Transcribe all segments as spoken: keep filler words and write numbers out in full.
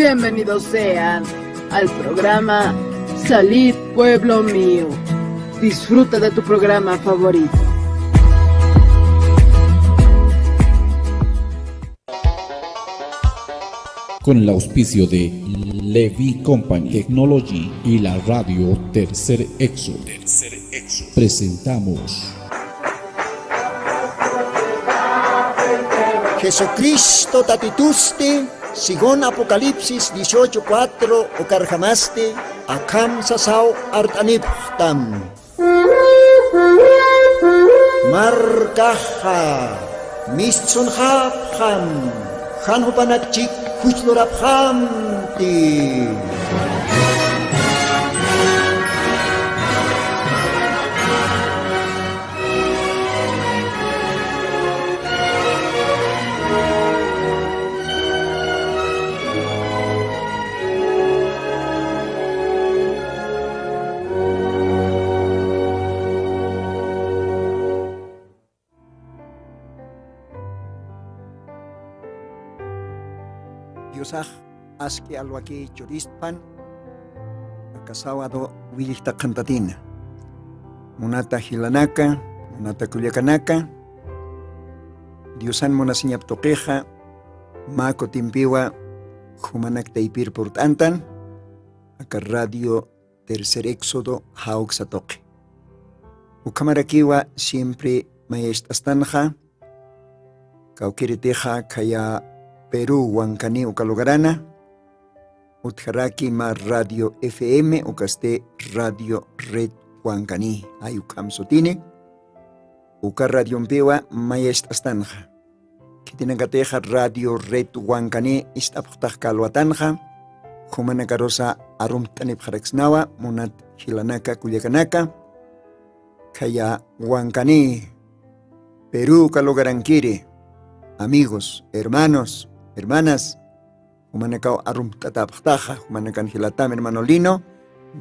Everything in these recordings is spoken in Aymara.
Bienvenidos sean al programa Salid Pueblo Mío. Disfruta de tu programa favorito. Con el auspicio de Levi Company Technology y la radio Tercer Éxodo, presentamos Jesucristo Tatitusti, según Apocalipsis dieciocho cuatro, ukarjamasti akham sasaw art'anipxtam. Markaxa mistsunxapxam, jan jupanak chik juchlurapxamti. Diosax aski alwaki churistpan, aka sábado willkta qhantatina. Munata jilanaka, munata kullakanaka, Diosan munasiñap tuqixa, mä kutimpiwa jumanak taypir purt'antan, aka radio Tercer Éxodo jawksa tuqi. Ukhamarakiwa siempre mayacht'astanxa, kawkiritixa khaya Perú Huancani uka lugarana, utjaraki mä radio F M, ukasti Radio Red Huancani, jay ukham sutini, uka radiompiwa mayacht'astanxa. Khitinakatixa Radio Red Huancani ist'apxtax kalwatanxa, jumanakarusa arumt'anipxaraksnawa, munat jilanaka, kullakanaka, khaya Huancani, Perú uka lugarankiri, amigos, hermanos, hermanas, jumanakaw arumt'atäpxtaxa, jumanakan jilatam hermano Lino,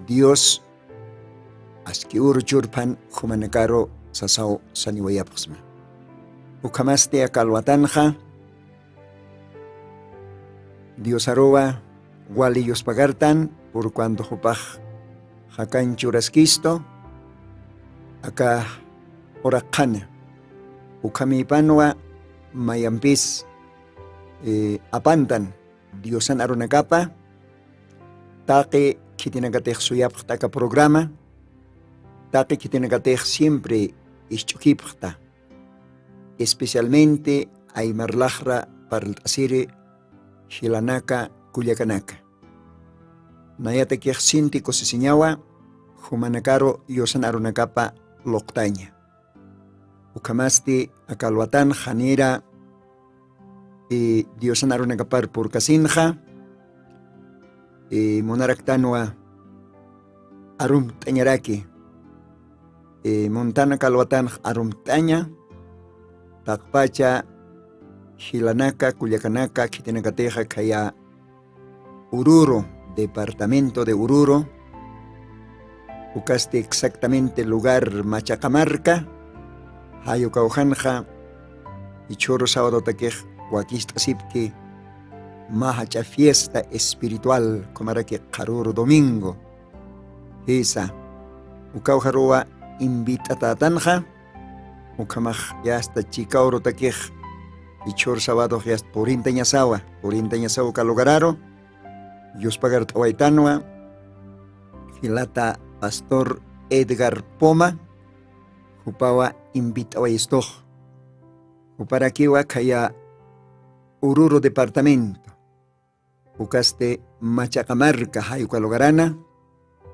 Dios aski uru churphan jumanakaru sasaw saniwayapxsma. Ukhamasti aka alwatanxa, Diosaruwa wali yuspagartan, por cuanto jupax jakañ churaskistu, aka uraq qhana. Ukhamïpanwa mayampis, eh, apantan Diosan arunakapa, taqi khitinakatix suyapxta aka programa, taqi khitinakatix siempre isch'ukipxta, especialmente aymar laxra parlt'asiri jilanaka, kullakanaka. Nayatakix sinti kusisiñawa, jumanakaru Diosan arunakapa luqtaña. Ukhamasti aka alwatanxa nira, eh, Diosan arunakapar purkasinxa, eh, munaraktanwa arumt'añaraki, eh, muntan aka alwatanxa arumt'aña, taqpacha jilanaka, kullakanaka, khitinakatixa khaya Oruro, departamento de Oruro, ukasti exactamente lugar Machacamarca, jay uka ujanxa jichhüru sabadotakix wakist'asipki mä jach'a fiesta espiritual, ukhamaraki qharüru domingo. Jisa, uka ujaruwa invitatätanxa, ukhamax yasta chika urutakix jichhür sabadox yasta purintañasawa, purintañasawa uka lugararu, yuspagart'awaytanwa jilata pastor Edgar Poma, jupawa invit'awayistux. Juparakiwa khaya Oruro departamento, ukasti Machacamarca jay uka lugarana,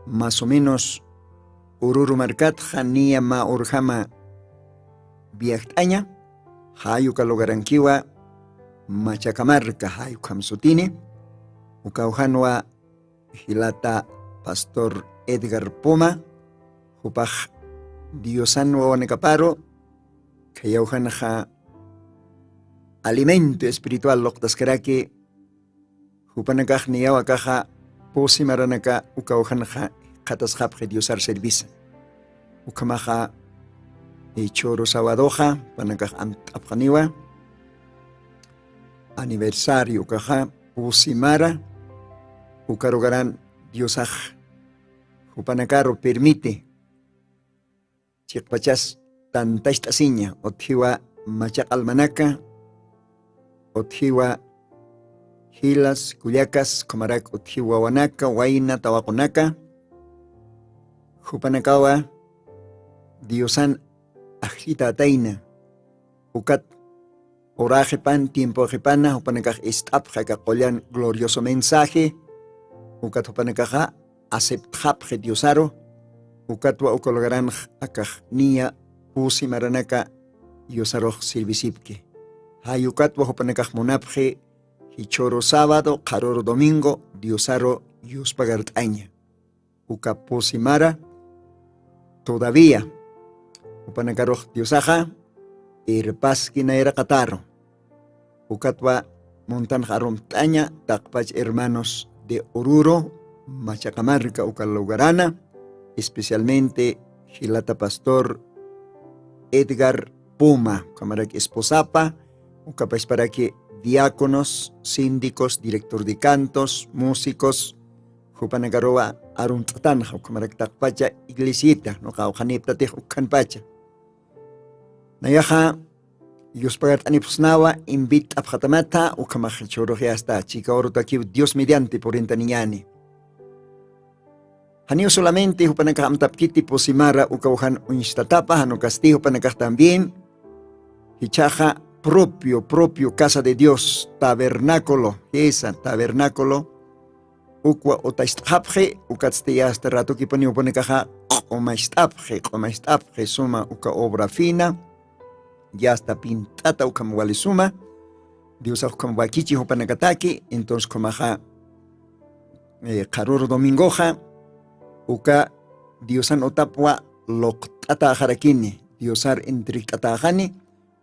más o menos Oruro markatxa niya mä urjama viajt'aña, jay uka lugarankiwa Machacamarca, jay ukham sutini, uka ujanwa jilata pastor Edgar Poma, jupax Diosan wawanakaparu, khaya ujanxa alimento espiritual luqtaskaraki, jupanakax niyaw akaxa pusi maranaka uka ujanxa jikxatasxapxi Diosar servisa. Ukhamaxa jichhüru sabadoxa jupanakax amt'apxaniwa aniversario ukaxa pusi mara, Ukarugaran diosax jupanakaru permite chiqpachas tantacht'asiña utjiwa machaq'almanaka, utjiwa jilas kullakas, kumarak utjiwa wawanaka, wayna tawaqunaka, jupanakawa diosan ajllitatayna. Ukat uraxipan tiempoxipana jupanakax ist'apxi aka qullan glorioso mensaje. Ukat jupanakaxa aceptxapxi diosaru. Ukatwa uka lugaranx akax niya pusi maranaka diosarux sirvisipki. Jay ukatwa jupanakax munapxi jichhuru sábado qharuru domingo diosaru yuspagart'aña. Uka pusi mara todavía jupanakarux diosaxa irpaski nayraqataru. Ukatwa muntanx arumt'aña taqpach hermanos de ururu machaqamarka uka lugarana, especialmente jilata pastor Edgar Puma, ukhamaraki esposapa, ukapasparaki diáconos, síndicos, director de cantos, músicos, jupanakaruwa arumt'atanxa ukhamaraki taqpacha iglesieta nuqa awqhaniptatix ukhanpacha. Nayaxa yuspagart'anipxsnawa invit'apxatamatha ukhamax jichhurux yasta chika urutakiw dios mediante purintaniñani. Janiw solamente jupanakax amtapkiti pusimara ukawjan uñstatapa janukasti jupanakax también jichhaxa propio propio casa de dios tabernáculo jisa tabernáculo ukwa utacht'xapxi. Ukatsti yasta ratukipuniw jupanakaxa q'umacht'apxi q'umacht'apxi suma uka obra fina yasta pint'ata ukham wali suma diosax ukham wakichi jupanakataki. Entonces ukhamaxa qharuru domingoxa uka diosan utapwa luqt'ataxarakini diosar entrekt'ataxani.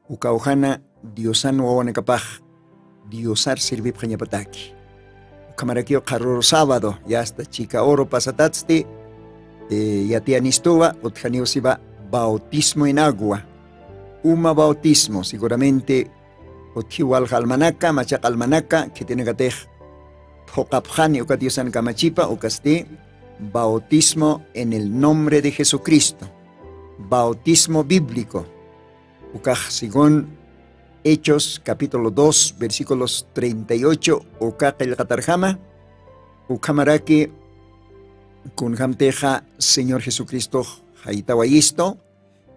Ukawjana diosan wawanakapax diosar sirvipxañapataki. Ukhamarakiw qharuru sábado yasta chika uru pasatatsti yatiyanistuwa utjaniw siwa bautismo en agua. Uma bautismo seguramente utjiw walja almanaka machaq almanaka khitinakatix phuqapxani uka diosan kamachipa ukasti bautismo en el nombre de jesucristo, bautismo bíblico. Ukax según hechos capítulo dos versículos treinta y ocho uka qillqatarjama. Ukhamaraki kunjamtixa señor jesucristox jaytawayistu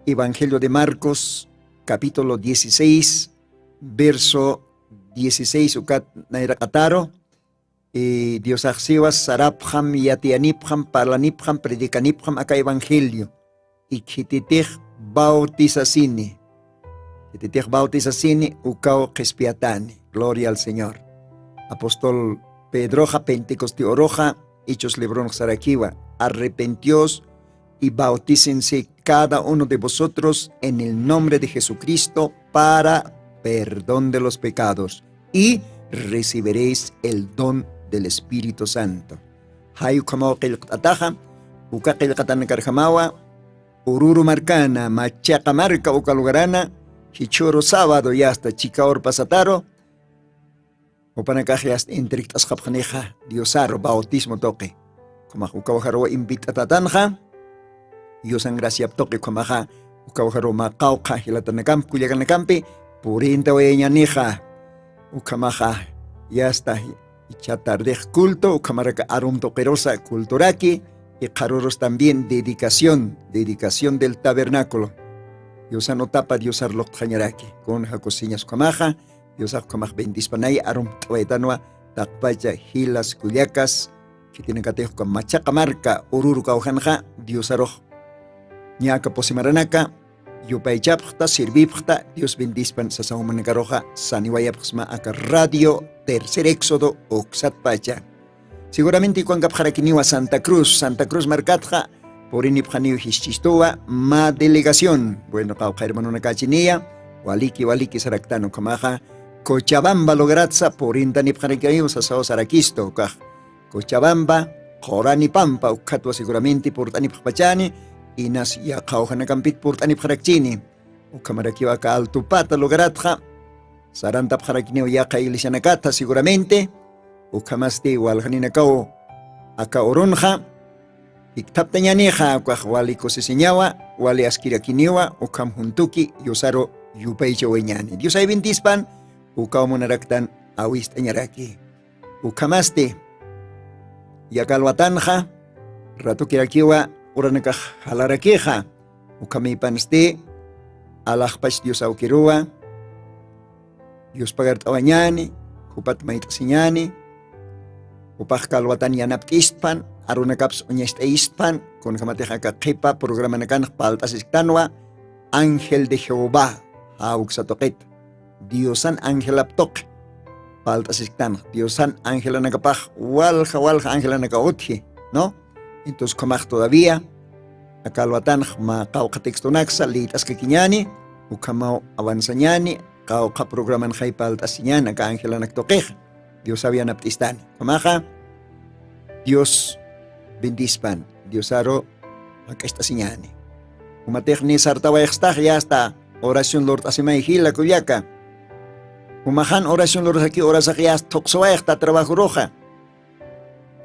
evangelio de marcos capítulo dieciséis verso dieciséis ukat nayraqataru. Diosax siwas sarapxam yatiyanipxam parlanipxam predicanipxam aka evangelio. Ikhititix bautisasini khititix bautisasini ukaw qhispiyatani. Gloria al señor. Apostol pedroxa pentecosti uruxa ichus libronx sarakiwa arrepentios y bautícense cada uno de vosotros en el nombre de jesucristo para perdón de los pecados y recibiréis el don del espíritu santo. Jay ukhamaw qillqt'ataxa uka qillqatanakarjamawa ururu markana machaqa marka uka lugarana jichhuru sábado yasta chikawar pasataru jupanakax yasta intrikt'asqapxanixa diosaru bautismo tuqi. Ukhamax ukawajaruwa invit'atatanxa yusan graciap tuqi ukhamaxa ukawajaruwa maqawqha jilatanakampi kullakanakampi purintawayañanixa. Ukhamaxa yasta icha tardix culto ukhamaraka arum tuqirusa culturaki iqharurus también dedicación dedicación del tabernáculo. Yusan utapa diosar luqtxañaraki kunja kusiñas ukhamaxa diosax ukhamax bendispanay arumt'awaytanwa taqpacha jilas kullakas khitinakatix uka machaqa marka ururu kawjanxa diosarux ñaka pusimaranaka yupaychapxta sirvipxta dios bendispan sasaw manakaruxa saniwayapxsma aka radio tercer éxodo uksatpacha. Seguramente kuankapxarakiniwa santa cruz santa cruz markatxa purinipxaniw jischistuwa mä delegación bueno qawqha hermanunakachiniya waliki waliki saraktan ukhamaxa cochabamba logratsa purintanipxarakiniw sasaw sarakistu ukax cochabamba quranipampa ukkhatwa seguramente purt'anipxpachani inas yaqha ujanakampit purt'anipxarakchini. Ukhamarakiw aka altupata lugaratxa sarantapxarakiniw yaqha iglesianakatha seguramente ukhamasti waljaninakaw aka urunxa jikthaptañanixa, ukax wali kusisiñawa, wali askirakiniwa, ukham juntuki Diosaru yupaychawañani. Diosay bendispan, ukaw munaraktan awist'añaraki. Ukhamasti, yakalwatanxa, ratukirakiwa uranakax jalarakixa, ukhamipansti, alaxpach Dios awkiruwa, Dios pagart'awañani, jupat mayt'asiñani, jupax kalwatan yanapt'istpan, arunakaps uñast'ayistpan, kunjamatix aka qhipa programanakanx palt'asisktanwa, Ángel de Jehová, jawksa tuqit. Diosan angelap tuqi. Palt'asisktanx, Diosan angelanakapax walja, walja angelanaka utji, ¿no? Entonces, ukhamax todavía, aka alwatanx mä qawqha textonaksa liyt'askakiñani, ukhamaw avanzañani, qawqha programanxay palt'asiñani, aka angelanak tuqix. Diosaw yanapt'istani. Ukhamaxa, Dios bendispan, Diosaru jak'acht'asiñani. Umatix ni sartawayxstax ya hasta oración lurt'asimay jila kullaka. Umaxan oración lurt'asaki urasax ya hasta thuqsuwayxta trabajoruxa.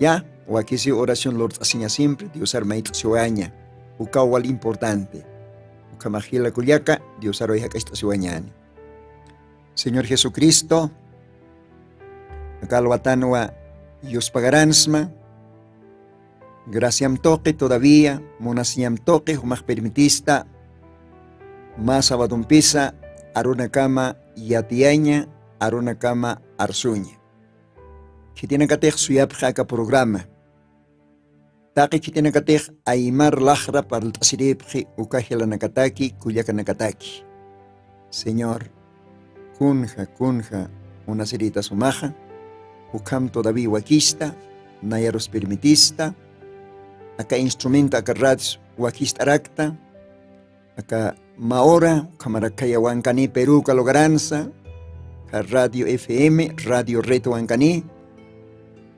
Ya, wakisiw oración lurt'asiña siempre, Diosar mayt'asiwaña. Ukaw wal importante. Ukhamax jila kullaka, Diosaruy jak'acht'asiwañani. Señor Jesucristo, aka alwatanwa yuspagaransma, graciam tuqi todavía, munasiñam tuqi, jumax permitista, mä sabadompisa, arunakama yatiyaña, arunakama arsuña. Khitinakatix suyapxi aka programa. Taqi khitinakatix aymar laxra parlt'asiripxi uka jilanakataki, kullakanakataki. Señor, kunja, kunja munasiritas umaxa, ukham todavía wakista, nayarus permitista, aka instrumento, aka radios wakist'arakta, aka mä ura, ukhamarak khaya wankani Perú uka lugaransa, kha Radio F M, Radio Red wankani,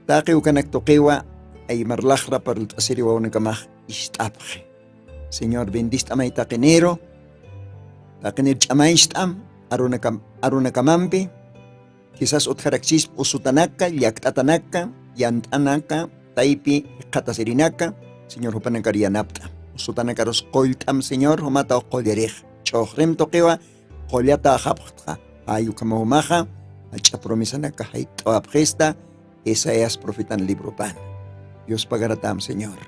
taqi ukanak tuqiwa, aymar laxra parlt'asiri wawanakamax ist'apxi. Señor, bendist'amay taqiniru, taqinir ch'amayst'am, arunakam-, arunakamampi, quizás utjaraksisp usutanaka, llakt'atanaka, yant'anaka, taypi jikxatasirinaka, Señor, jupanakar yanapt'am. Usutanakarus qullt'am, Señor, jumataw qullarix. Ch'uxrim tuqiwa, qullata ajapxtxa. Jay ukhama jumaxa, jach'a promesanaka jayt'awapxista, Isaías profetan libropan. Yuspagaratam, Señor.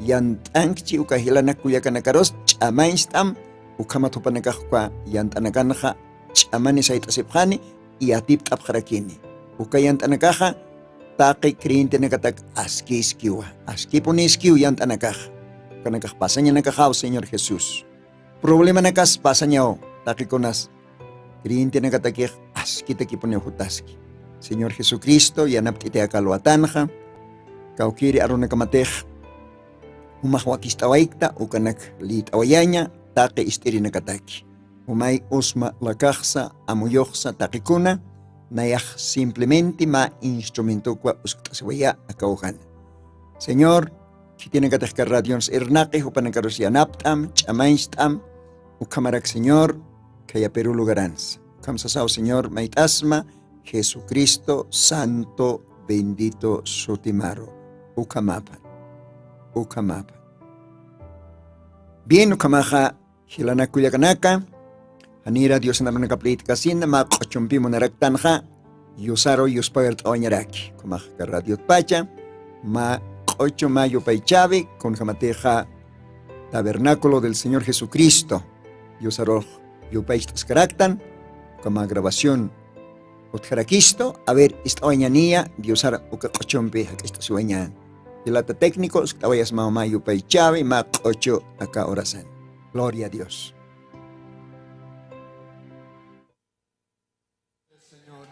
Yant'ankchi uka jilanak kullakanakarus, ch'amañcht'am, ukhamat jupanakax uka yant'anakanxa, ch'amani sayt'asipxani, yatipt'apxarakini. Uka yant'anakaxa, taqi creyentenakatak askiskiwa, askipuniskiw yant'anakaxa. Ukanakax pasañanakaxaw, Señor Jesús. Problemanakas pasañaw, taqikunas. Creyentenakatakix askitakipuniw jutaski. Señor Jesucristo, yanapt'iti aka alwatanxa, kawkiri arunakamatix, jumax wakist'awaykta, ukanak liyt'awayaña, taqi ist'irinakataki. Jumay usma lakaxsa, amuyuxsa, taqikuna, nayax simplemente mä instrumentokwa uskt'asiwaya aka ujana. Señor, khitinakatix kha radions irnaqi, jupanakarus yanapt'am, ch'amañcht'am, ukhamarak Señor, khaya Perú lugaransa. Ukham sasaw Señor, mayt'asma, Jesucristo, santo, bendito sutimaru. Ukhamapan. Ukhamapan. Bien, ukhamaxa, jilanak kullakanaka, janira Diosna arunakap liyt'kasina, mä q'uchumpi munaraktanxa, Diosaru yuspagart'awañaraki. Ukhamax kha radiotpacha, mä q'uchu, mä yupaychawi, kunjamatixa Tabernáculo del Señor Jesucristo, Diosarux yupaycht'askaraktan, ukhama grabación utjarakistu, a ver, ist'awañaniya, Diosar uka q'uchumpi jak'acht'asiwañan. Jilata técnico, uskt'awayasmaw mä yupaychawi, mä q'uchu aka urasan. Gloria a Dios. Señor.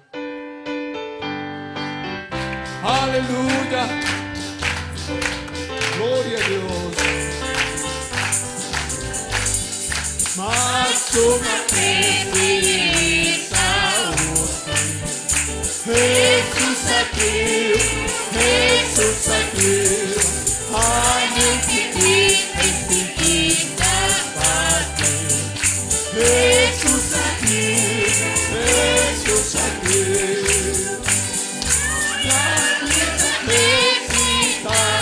Aleluya. Gloria a Dios. Mas tú me has pedido. Jesús aquí, Jesús aquí, amén, que te necesitas para ti. Jesús aquí, Jesús aquí, la necesita.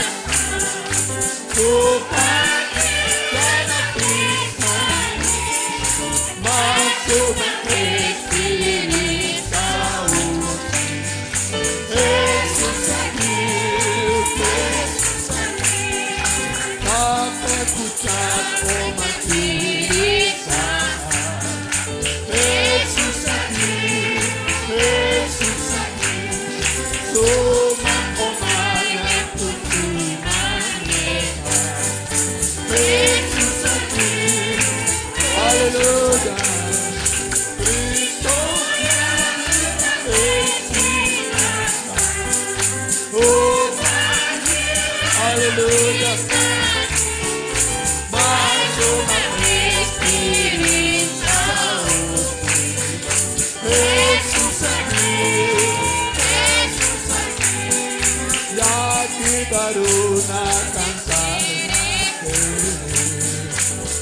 Aleluya. Más suma esperanza. Jesús aquí, Jesús aquí. Ya te daré una canción.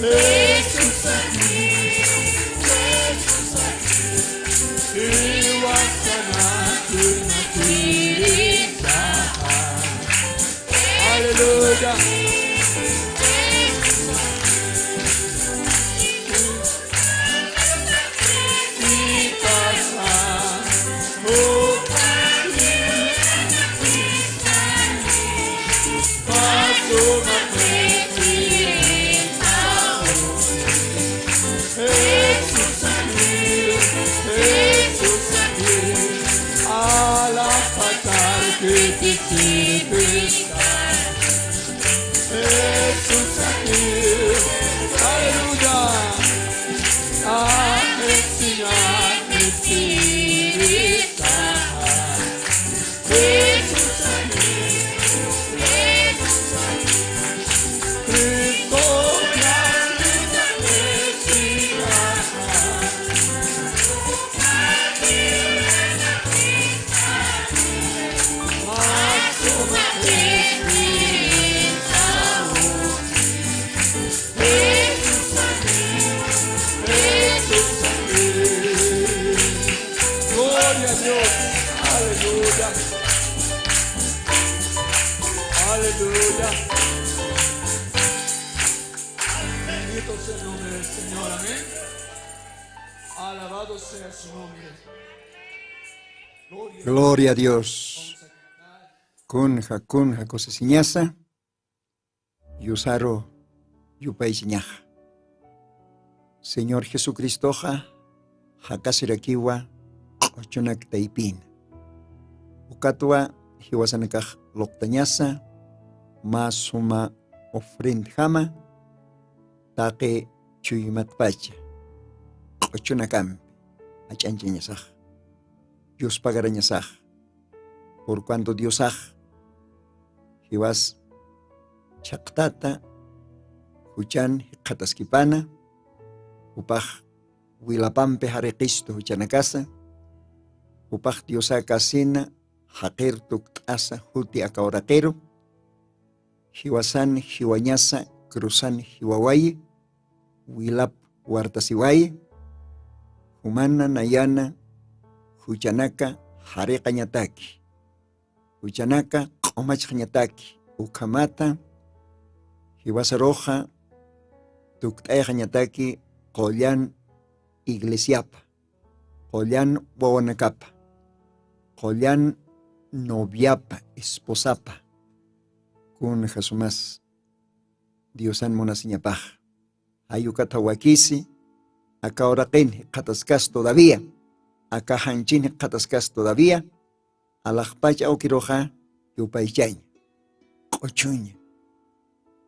Jesús aquí, Jesús aquí. Iwasana tu naturaleza. Aleluya. Jesús aquí, Jesús aquí, a la fatal que te sirve. Jesús aquí, aleluya, a enseñar, Jesús aquí, Jesús aquí. Gloria a Dios. Aleluya. Aleluya. Bendito sea el nombre del Señor. Amén. Alabado sea su nombre. Gloria a Dios. Kunja, kunja kusisiñasa. Yusaru yupaysiñaxa. Señor Jesucristoxa jakasirakiwa q'uchunak taypina. Ukatwa jiwasanakax luqtañasa mä suma ofrendjama taqi chuymatpacha q'uchunakampi jach'añchañasax, yuspagarañasax. Por cuanto Diosax jiwas chhaqtata juchan jikxataskipana, jupax wilapampi jariqistu juchanakasa, jupax Diosakasina jaqir tukt'asa juti aka uraqiru, jiwasan jiwañasa cruzan jiwawayi, wilap wartasiwayi, jumana nayana juchanaka jariqañataki, juchanaka q'umachxañataki, ukhamata jiwasaruxa tukt'ayxañataki qullan iglesiapa, qullan wawanakapa, qullan noviapa, esposapa, kunja sumas Diosan munasiñapax. Jay ukatxa wakisi, aka uraqin jikxataskas todavía, aka janchin jikxataskas todavía, alaxpach awkiruxa yupaychaña, q'uchuña,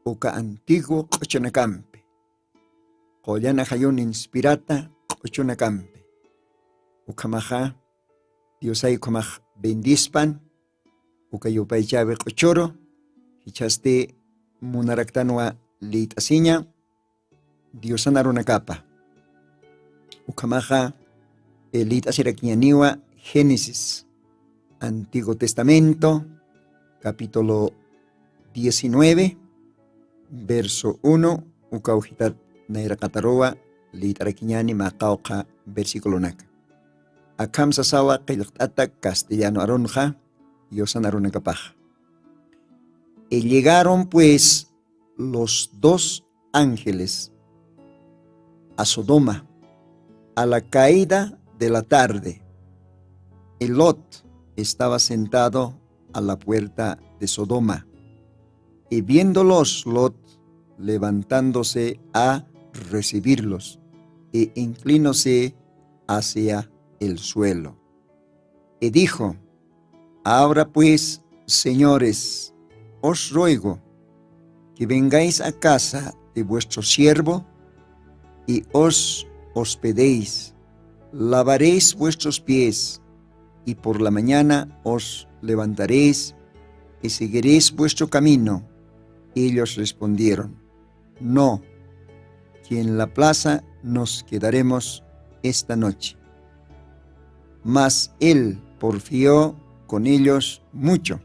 uka antiguo q'uchunakampi, qullan ajayun inspirata q'uchunakampi. Ukhamaxa Diosay ukhamax bendispan, uka yupaychäwi q'uchuru, jichhasti munaraktanwa liyt'asiña Diosan arunakapa. Ukhamaxa, eh, liyt'asirakiñaniwa Génesis, Antiguo Testamento, capítulo diecinueve, verso uno, uka ujitat nayraqataruwa liyt'arakiñani mä qawqha versiculonaka. Akham sasawa qillqt'ata castellano arunxa, Diosan arunakapax. Y llegaron pues los dos ángeles a Sodoma a la caída de la tarde. Y Lot estaba sentado a la puerta de Sodoma. Y viéndolos Lot, levantándose a recibirlos, e inclinóse hacia el suelo. Y dijo: Ahora pues, señores, os ruego que vengáis a casa de vuestro siervo y os hospedéis, lavaréis vuestros pies, y por la mañana os levantaréis y seguiréis vuestro camino, Ellos respondieron: "No, que en la plaza nos quedaremos esta noche". Mas él porfió con ellos mucho,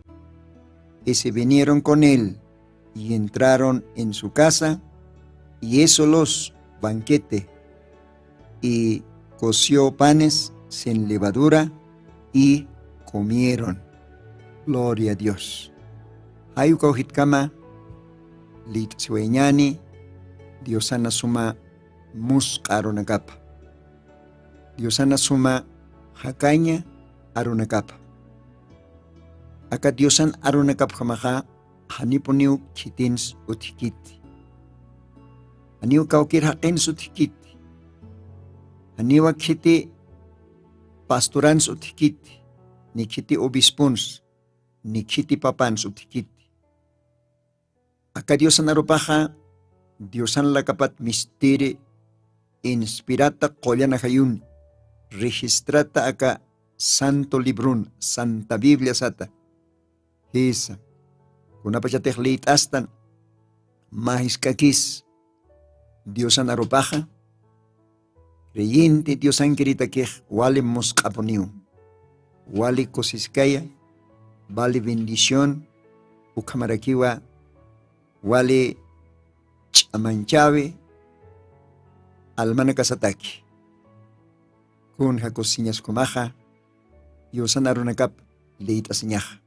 y se vinieron con él, y entraron en su casa, y hizo los banquete, y coció panes sin levadura, y comieron. Gloria a Dios. Jay ukaw jitkama liyt'asiwayañäni Diosana suma musq'a arunakapa, Diosana suma jakaña arunakapa. Aka Diosan arunakapjamaxa janipuniw khitins utjkiti, janiw kawkir jaqins utjkiti, janiwa khiti pastorans utjkiti, ni khiti obispons, ni khiti papans utjkiti. Aka Diosan arupaxa Diosan lakapat mistiri inspirata qullan ajayuni registrata aka santo librun, Santa Biblia sata. Jisa, kunapachatix liyt'astan mä jisk'akis Diosan arupaxa, creyente Diosankiritakix wali musq'apuniw, wali kusiskaya, wali bendición, ukhamarakiwa wali ch'amanchawi almanakasataki. Kunja kusisiñas ukhamaxa Diosan arunakap liyt'asiñaxa.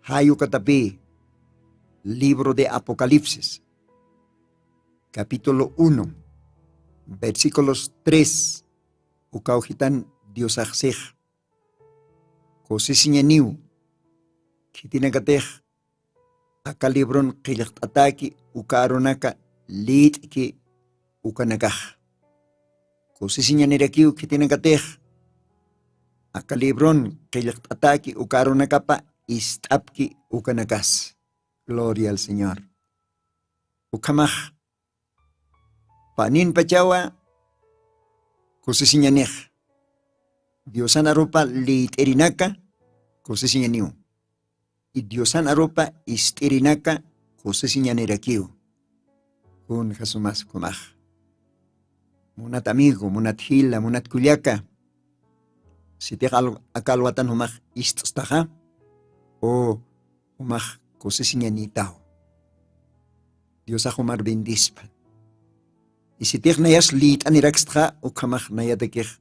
Jay ukatapï libro de Apocalipsis, capítulo uno, versículos tres, ukaw jitan Diosax six kusisiñaniw, khitinakatix aka libron qillqt'atäki uka arunaka liyt'ki ukanakax. Kusisiñanirakiw khitinakatix aka libron qillqt'atäki uka arunakapa ist'apki ukanakas. Gloria al Señor. Ukhamax paninpachawa kusisiñanix. Diosan arupa liyt'irinaka kusisiñaniw. Y Diosan arupa ist'irinaka kusisiñanirakiw. Kunja sumas ukhamax. Munat amigo, munat jila, munat kullaka, sitix al-, aka alwatan jumax ist'staxa, o jumax kusisiñanïtaw. Diosax jumar bendispa. Y sitix nayas liyt'anirakstxa, ukhamax nayatakix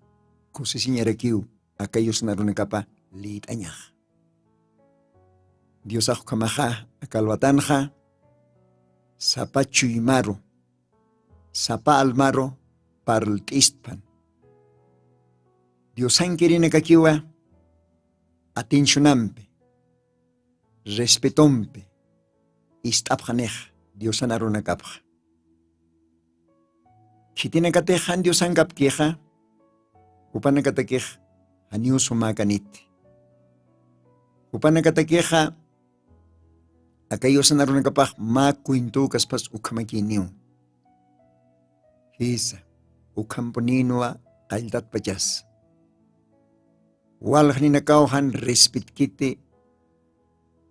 kusisiñarakiw aka Diosan arunakapa liyt'añax. Diosax ukhamaxa aka alwatanxa sapa chuymaru, sapa almaru parlt'istpan. Diosankirinakakiwa atencionampi, respetompi ist'apxanix Diosan arunakapxa. Khitinakatix jan Diosankapkixa, jupanakatakix janiw sumäkaniti. Jupanakatakixa aka Diosan arunakapax mä cuentükaspas ukhamakïniw. Jisa, ukhampunïnwa qalltatpachas. Walja ninakaw jan respetkiti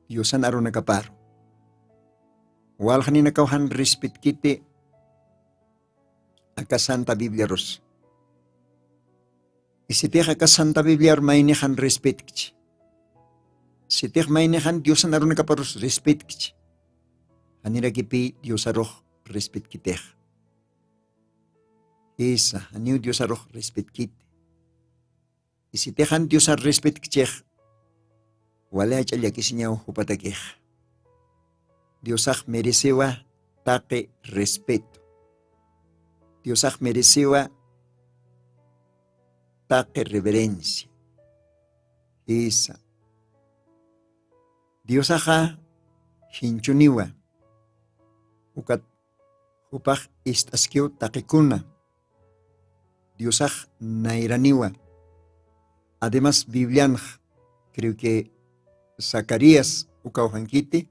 Diosan arunakaparu. Walja ninakaw jan respetkiti aka Santa Bibliarus. Y sitix aka Santa Bibliar maynix jan respetkchi, sitix maynix jan Diosan arunakaparus respetkchi, janirakipï Diosarux respetkitix. Jisa, janiw Diosarux respetkiti. Y sitix jan Diosar respetkchix, wali jach'a llakisiñaw jupatakix. Diosax merecewa taqi respeto. Diosax merecewa taqi reverencia. Jisa. Diosaxa jinchuniwa, ukat jupax ist'askiw taqikuna. Diosax nayraniwa. Además, Biblianx, creo que Zacarías ukaw jankiti,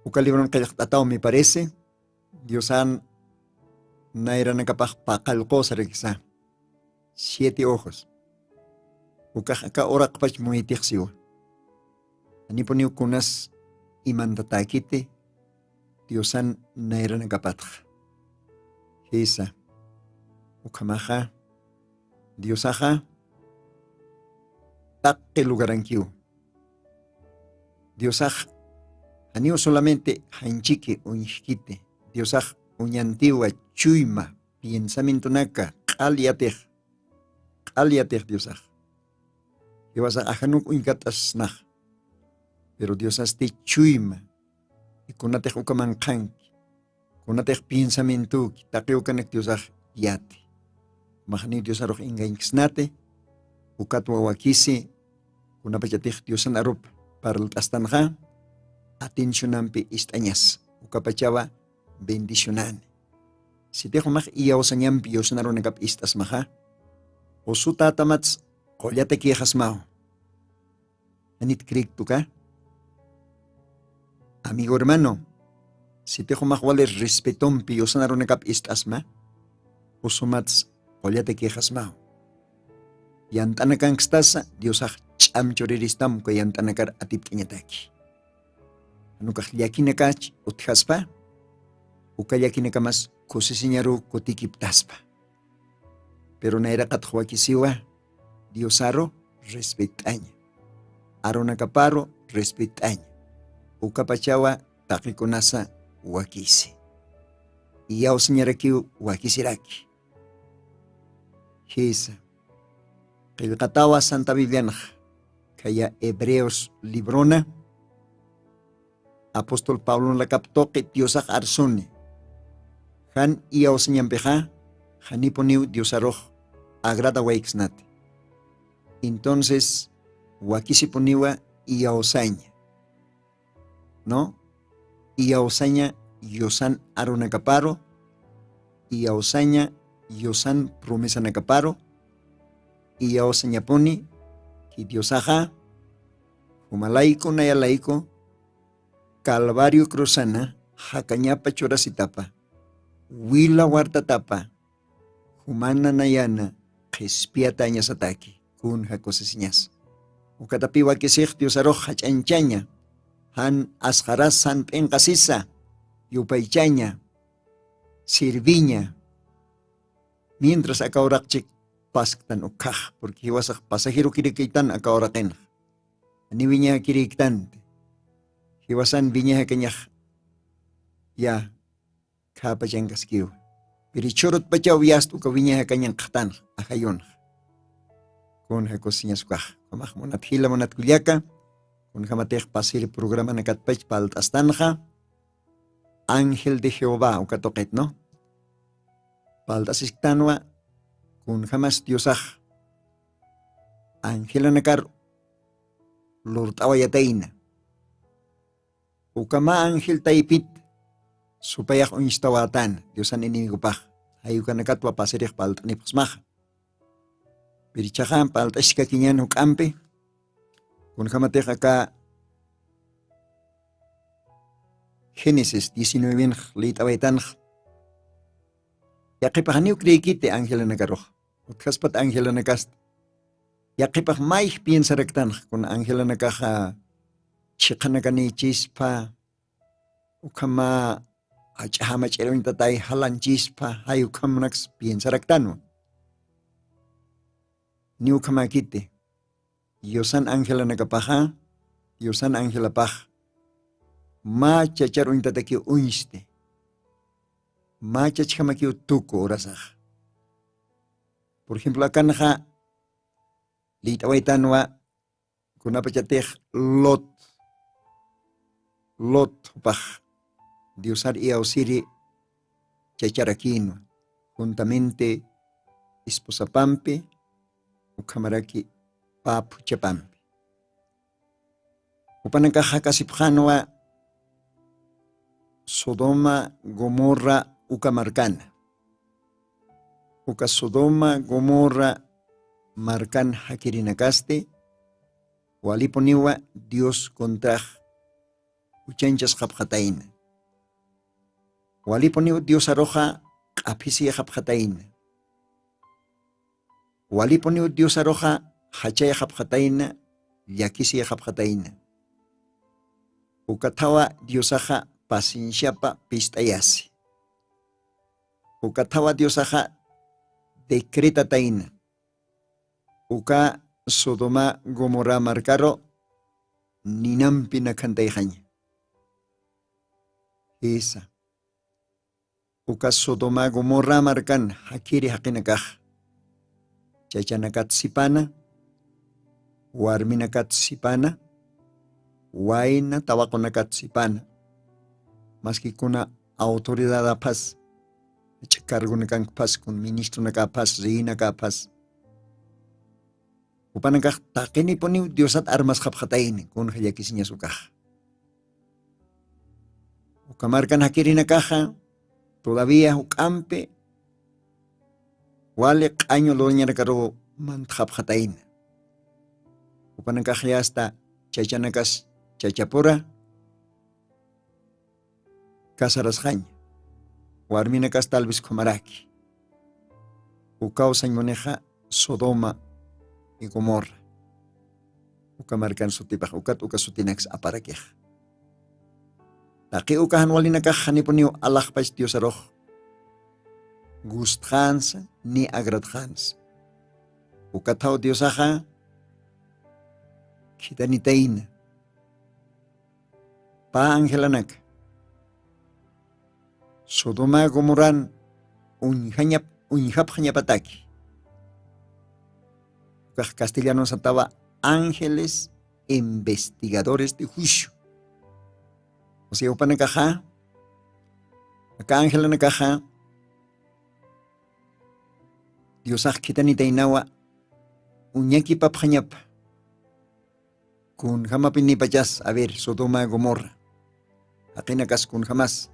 uka libron qillqt'ataw, me parece, Diosan nayranakapax paqallqu sarakisa. Siete ojos. Ukax aka uraqpach muytix siwa. Janipuniw kunas imantatäkiti, Diosan nayranakapatxa. Jisa, ukhamaxa diosaxa taqi lugarankiw. Diosax janiw solamente janchiki uñjkiti. Diosax uñantiwa, chuyma piensamientonaka q'al yatix q'al yatix diosax. Jiwasax ajanuk uñkat'asnax. Pero diosasti chuyma. Ikunatix ukaman qhanki, kunatix piensamientuki taqiwkanak diosax yati. Maxniw diosarux ingañksnati. Ukatwa wakisi kunapachatix diosan arup parlt'astanxa atinchunampi ist'añas. Ukapachawa bendicionani. Sitixumax iyawsañampi yusnarunakap ist'asmaxa, usutätamats qullataki ixasmaw. Anit crictuka amigo hermano, sitixumax wali respetompi yusnarunakap ist'asma, usumats qullataki ixasmaw. Yant'anakankstasa diosax ch'amchuriristam uka yant'anakar atipt'añataki. Janukax llakinakach utjaspa uka llakinakamas kusisiñaru kutikiptaspa. Pero nayraqatxwakisiwa diosaru respet'aña, arunakaparu respet'aña. Ukapachawa taqikunasa wakisi iyawsiñarakiw wakisiraki. Jisa, qillqatawa santa biblianxa khaya hebreos librona apostol pablon lakaptuqi diosax arsuni. Jan iyawsiñampixa janipuniw diosarux agradawayksnati. Entonces wakisipuniwa iyawsaña, no? Iyawsaña yusan arunakaparu, iyawsaña yusan promesanakaparu, iyawsañapuni ki diosaxa jumalayku nayalayku calvario cruzana jakañapa churasitapa, wila wartatapa jumana nayana qhispiyatañasataki. Kunja kusisiñas ukatapiwakisix diosarux jach'anchaña jan asqaras jan p'inqasisa yupaychaña sirviña. Mientras akawraqchik pasktan ukhax purki jiwasax pasajiru kirikiytan akawraqinx ani wiña kiriktanti. Jiwasan wiña jakañax ya khapachankaskiw pirichurut pachaw yast uka wiña jakañan qhtanx ajayunx. Kun jakusiñas ukax kamax munat jila munat kullaka. Kun jamatix pasir programanakatpach palt'astanxa ángel de jehová uka tuqitnu palt'asisktanwa. Kun jamas diosax angelanakar lurt'awayatayna. Ukama angel taypit supayax uñstawätana diosan enemigopax jayukanakatwa pasirix palt'anipxsmaxa. Pirichaxan palt'askakiñan juk'ampi. Kunjamatix aka génesis diecinuevinx lït'awaytanx yaqhipaxaniw creekiti angelanakarux. Utjaspat angelanakasta yaqhipax mayj piensaraktanx kun angelanakaxa chhiqhanakanïchispa ukhama ach'axamach'iruñtatay jalanchispa jay ukhamanaks piensaraktanwa. Ni ukhamakiti yusan angelanakapaxa yusan angelapax mä chachar uñtatakiw uñsti mä chachjamakiw tuku urasax. Por ejemplo akanxa lït'awaytanwa kunapachatix lot lot jupax diosar iyawsiri chacharakïnwa juntamente esposapampi ukhamaraki pä phuchhapampi. Jupanakax jakasipxänwa sodoma gomorra uka markana. Uka sodoma gomorra markan jakirinakasti walipuniwa dios contrax juchanchasxapxatayna. Walipuniw diosaruxa q'aphisiyxapxatayna. Walipuniw diosaruxa jachayxapxatayna llakisiyxapxatayna. Ukathawa diosaxa pacienciapa pist'ayasi. Uka thawa diosaxa decretatayna uka sodoma gomorra markaru ninampi nakhantayxaña. Jisa. Uka sodoma gomorra markan jakiri jaqinakax chachanakat sipana, warminakat sipana, wayna tawaqunakat sipana, maski kuna autoridadaphas ch'kargunakankphas kun ministronakaphas reinakaphas, upanakax taqinipuniw diosat armasxapxatayni kun jallakisiñas ukax. Uka markan jakirinakaxa todavía juk'ampi wali q'añu luñarakaruw mantxapxatayna. Upanakaxyasta chachanakas chachapura kasarasxaña. Warminakas tal vez khumaraki. Ukaw sañmunixa sodoma y gomorra uka markan sutipax ukat uka sutinaksa aparakix. Taqi uka janwalinakax janipuniw alaxpach diosarux gustxansa ni agradxansa. Ukathaw diosaxa khitanitayna pä angelanaka sodoma gomoran uñjañap uñjapxañapataki. Ukax castellanonsatawa ángeles investigadores de juicio. Usi upanakaxa aka angelanakaxa diosax khitanitaynawa uñakipapxañapa kunjamapinipachas aver sodoma gomorra jaqinakas kunjamas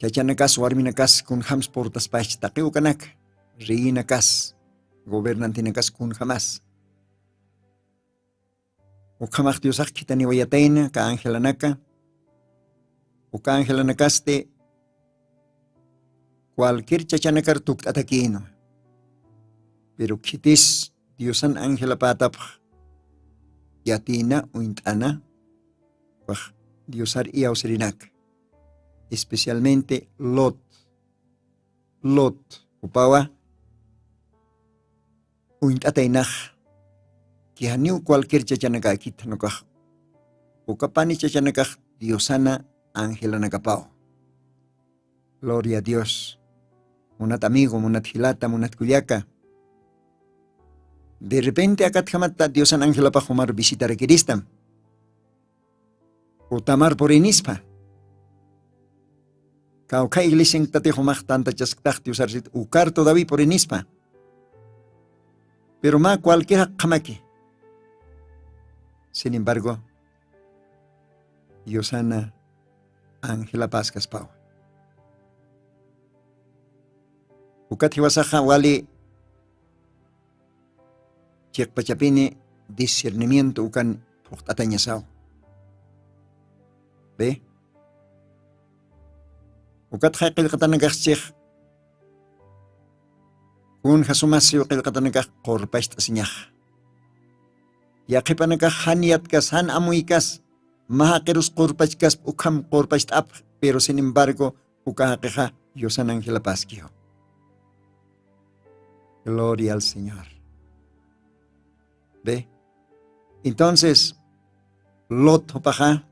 chachanakas warminakas kunjams purtaspach taqi ukanaka reyinakas gobernantinakas kunjamas. Ukhamax diosax khitaniwayatayna ka angelanaka uka angelanakasti cualquier chachanakar tukt'atakïnwa. Pero khitis diosan angelapätapx yatïna uñt'ana wax diosar iyawsirinaka especialmente lot lot upawa uñt'ataynax kixaniw cualquier chachanakäkit nukax ukapani chachanakax diosana angelanakapaw. Gloria a dios. Munat amigo munat jilata munat kullaka, de repente akatjamata diosan angelapax jumar visitarakiristam utamar purinispa kawkha iglesianktatix umax tantachasktaq diosarsit ukar todavía purinispa. Pero mä cualquier jaqkhamaki sin embargo diosana angelapaskaspawa. Ukat jiwasaxa wali chiqpachapini discernimiento ukan phuqt'atañasaw. Be ukatxa qillqatanakaxchix kunja sumasiw qillqatanakax qurpacht'asiñaxa. Yaqhipanakax jan yatkas jan amuykas mä jaqirus qurpachkasp ukham qurpacht'apx pero sin embargo uka jaqixa yusan angelapaskiw. Gloria al señor. Be entonces lot jupaxa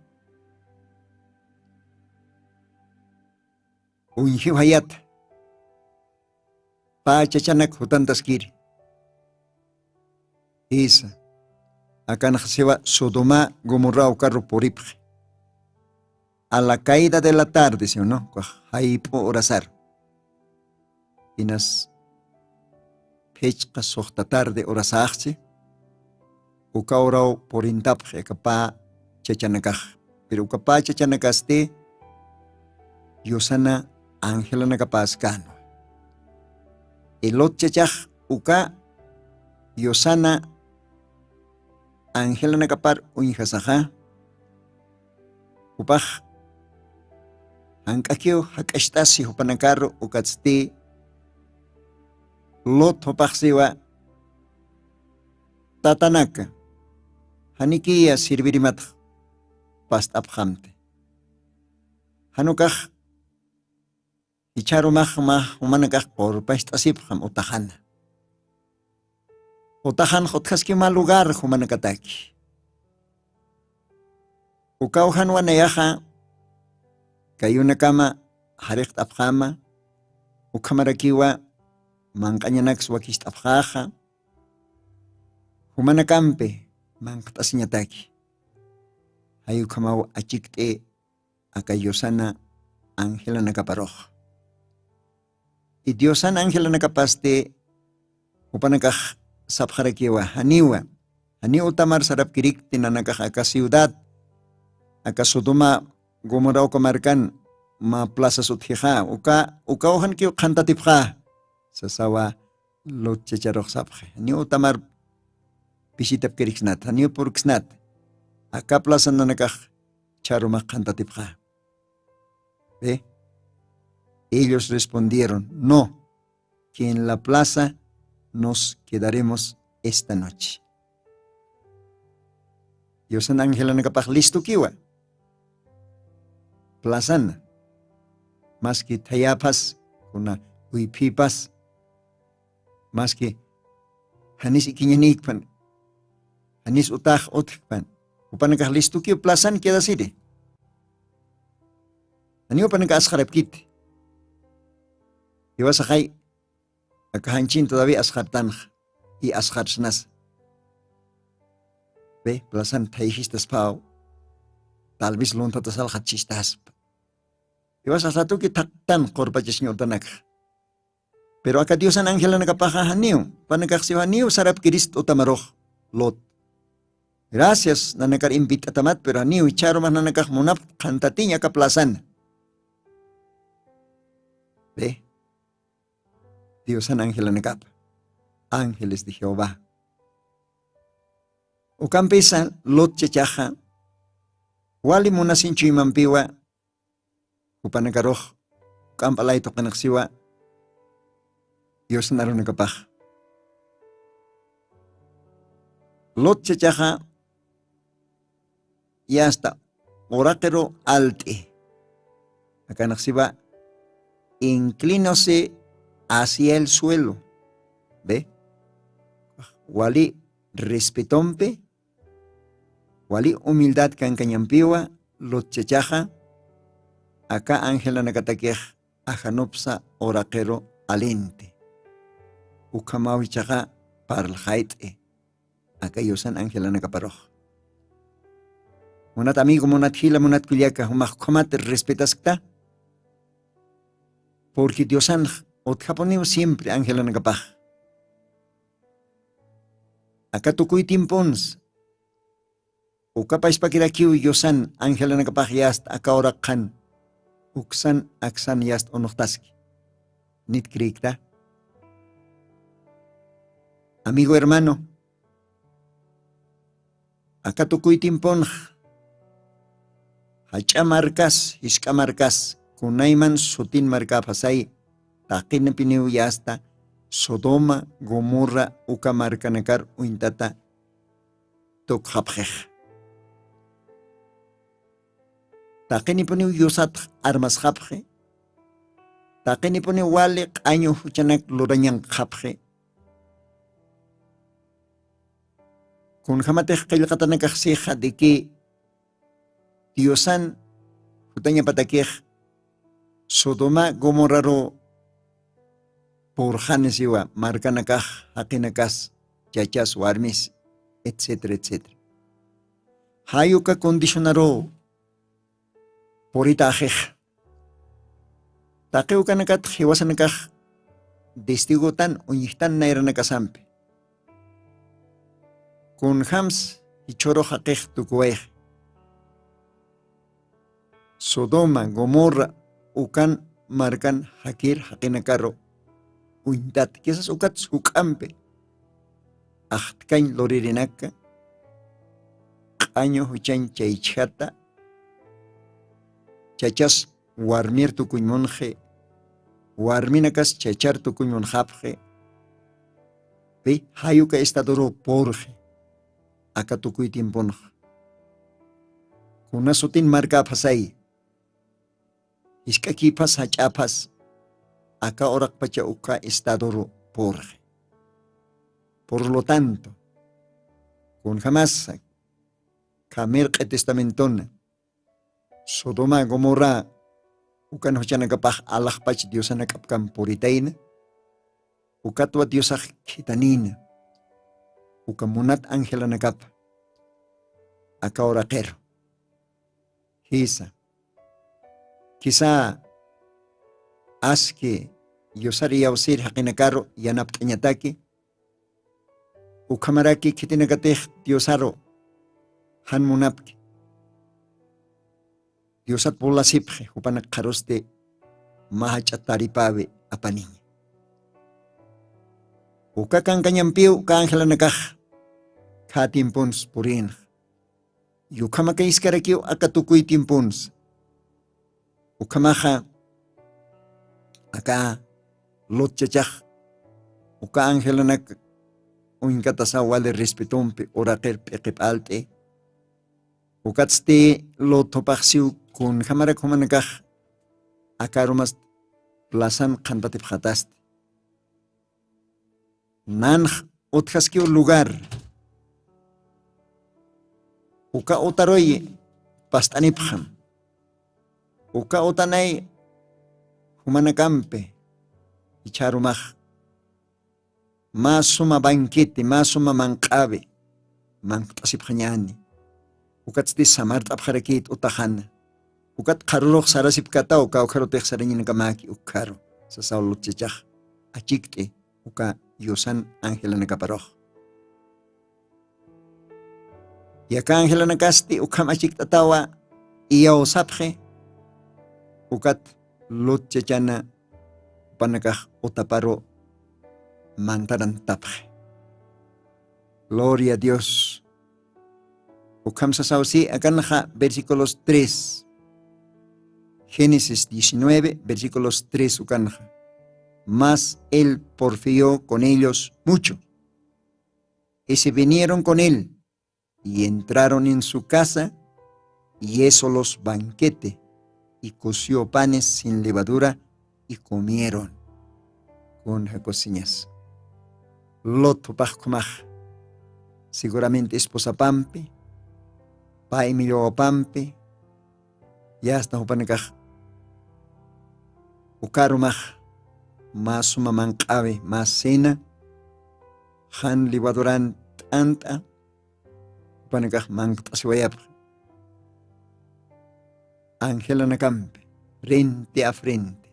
uñjiw jayata pä chachanak jutantaskiri. Jisa. Akanxasiwa sodoma gomorra ukaru puripxi a la caida de la tarde si uno jayp'u horasaru inas phichqa suxta tarde horasaxchi. Uka horaw purintapxi aka pä chachanakax. Pero uka pä chachanakasti yusana angelanakapäskänwa. Elot chachax uka yusana angelanakapar uñjasaxa jupax jank'akiw jak'acht'asi jupanakaru ukatsti lot jupaxsiwa tatanaka janikiya sirvirimatx past'apxamti. Janukax jichharumaxma jumanakax qurpacht'asipxam utaxana. Utaxan jutjaskima lugar jumanakataki. Ukawjanwanayaxa kayunakama jarixt'apxama. Ukhamarakiwa manq'añanaks wakist'apxaxa. Jumanakampi manqt'asiñataki. Jayukhamaw achikt'i aka yusana angelanakaparux. I diosan angelanakapasti jupanakax sapxarakiwa janiwa. Janiw utamar sarapkirikti nanakax aka ciudad aka sodoma gomorra uka markan mä plazas utjixa uka uka ujankiw qhantatipxa. Sasawa lutchacharux sapxi janiw utamar pisitapkiriksnat janiw purksnat. Aka plazan nanakax chharumax qhantatipxa. Ellos respondieron no, que en la plaza nos quedaremos esta noche. Yusan angelanakapax listukiwa plazana. Maski thayäphas kuna uyphipas maski janis ikiñanïkpan janis utax utjpan. Jupanakax listukiw plazan quedasiri. Janiw jupanaka asxarapkiti. Iwasaxay aka janchin todavía asxartanxa y asxarsnasa. Be plazan thayjistaspaw tal vez luntatasalxat chistaspa. Iwasax ratuki thaqtan qurpachasña utanakxa. Pero aka diosan angelanakapaxa janiw panakaxsiw janiw sarapkirist utamarux. Lot gracias nanakar invit'atamat pero janiw chharumax nanakax munapxt qhantatiñ aka plazana. Be diosan angelanakapa ángeles de jehová. Ukampisa lot chachaxa wali munasin chuymampiwa jupanakarux k'amp'alay tuqinaqsiwa. Diosna runakapax lot chachaxa yasta uraqiru alt'i akanaqsiwa inclinose hacia el suelo. Be wali respetompi wali humildad kankañampiwa lutchachaxa aka angelanakatakix ajanupsa uraqiru alinti. Ukhamawichaxa parlxayt'i aka yusan angelanakaparux. Munat amigo munat jila munat kullaka jumax khumat respetaskta. Purki diosanx utkhapuniw siempre angelanakapax aka tukuy timpunsa uka pachpakirakiw yusan angelanakapax yasta aka uraqxan uksan aksan yasta unuxtaski. Nit krikta amigo hermano aka tukuy timpunx jach'a markas jisk'a markas kunayman sutin markapasay taqinipiniw yasta sodoma gomorra uka markanakar uñtata tukxapxix. Taqinipuniw yusatx armasxapxi. Taqinipuniw wali q'añu juchanak lurañanqxapxi. Kunjamatix qillqatanakaxsixa diki diosan jutañapatakix sodoma gomorraru purxanisiwa markanakax jaqinakas chachas warmis etcetera etcetera. Jayuka condicionaru puritaxix taqi ukanakatx jiwasanakax destigotan uñjtan nayranakasampi. Kunjams jichhuru jaqix tukuwayx sodoma gomorra ukan markan jakir jaqinakaru uñtat kisas ukats juk'ampi axtkañ luririnaka q'añu juchañ chaychjata chachas warmir tukuñmunxi warminakas chachar tukuñmunxapxi. Pi jayuka estadoru purxi aka tukuy timpunxa kuna sutin markapxasay Jisk'akipas jach'apas aka uraqpacha uka estadoru purxi. Por lo tanto, kunjamasa kamirq'i testamentona sodoma gomorra ukan juchanakapax alaxpach diosanakapkam puritayna, ukatwa diosax khitanina uka munat angelanakapa aka uraqiru. Jisa, kisa aski yusar iyawsir jaqinakaru yanapt'añataki ukhamaraki khitinakatix diosaru jan munapki diosat pulasipxi jupanak qharusti mä jach'a taripäwi apaniña. Uka kankañampiw uka angelanakax khä tiemponsa purinxa. Yukhamaka iskarakiw aka tukuy tiemponsa ukhamaxa aka lotchachax uka angelanak uñkatasaw wali respetompi uraqir p'iqip'alt'i. Ukatsti lothupaxsiw kunjamarak jumanakax akarumas plasan qhantatipxatasti nanx utjaskiw lugar uka utaruy past'anipxam uka utanay jumanakampi ichharumax mä suma banquete mä suma manq'awi manqt'asipxañäni. Ukatsti samart'apxarakït utaxana ukat qharurux sarasipkataw kawkharutix sarañinakamaki ukkharu sasaw lotchachax achikt'i uka yusan angelanakaparux. Yaka angelanakasti ukham achikt'atawa iyawsapxi ukat lotchachana jupanakax utaparu mantarantapxi. Gloria a dios. Ukham sasaw si akanxa versículos tres génesis diecinueve versículos tres ukanxa mas él porfió con ellos mucho. Y se vinieron con él y entraron en su casa y eso los banquete y coció panes sin levadura y comieron. Kun jakusiñas lot jupax khumax seguramente esposapampi pay millawapampi yasta jupanakax ukarumax mä suma manq'awi mä cena jan levaduran t'ant'a jupanakax manqt'asiwayapxi angelanakampi frente a frente.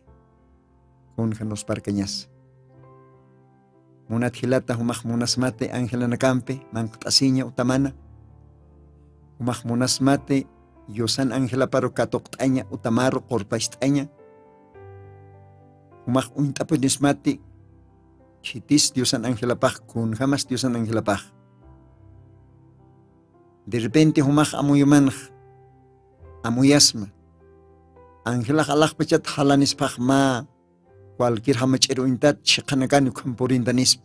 Kunja nusparkañasa munat jilata jumax munasmati angelanakampi manqt'asiña utamana jumax munasmati yusan angelaparu katuqt'aña utamaru qurpacht'aña jumax uñt'apunismati khitis diosan angelapax kunjamas diosan angelapax derrepente jumax amuyumanx amuyasma angelax alaxpachat jalanispax mä cualquier jamach'ir uñtat chiqanakan ukham purintanispa.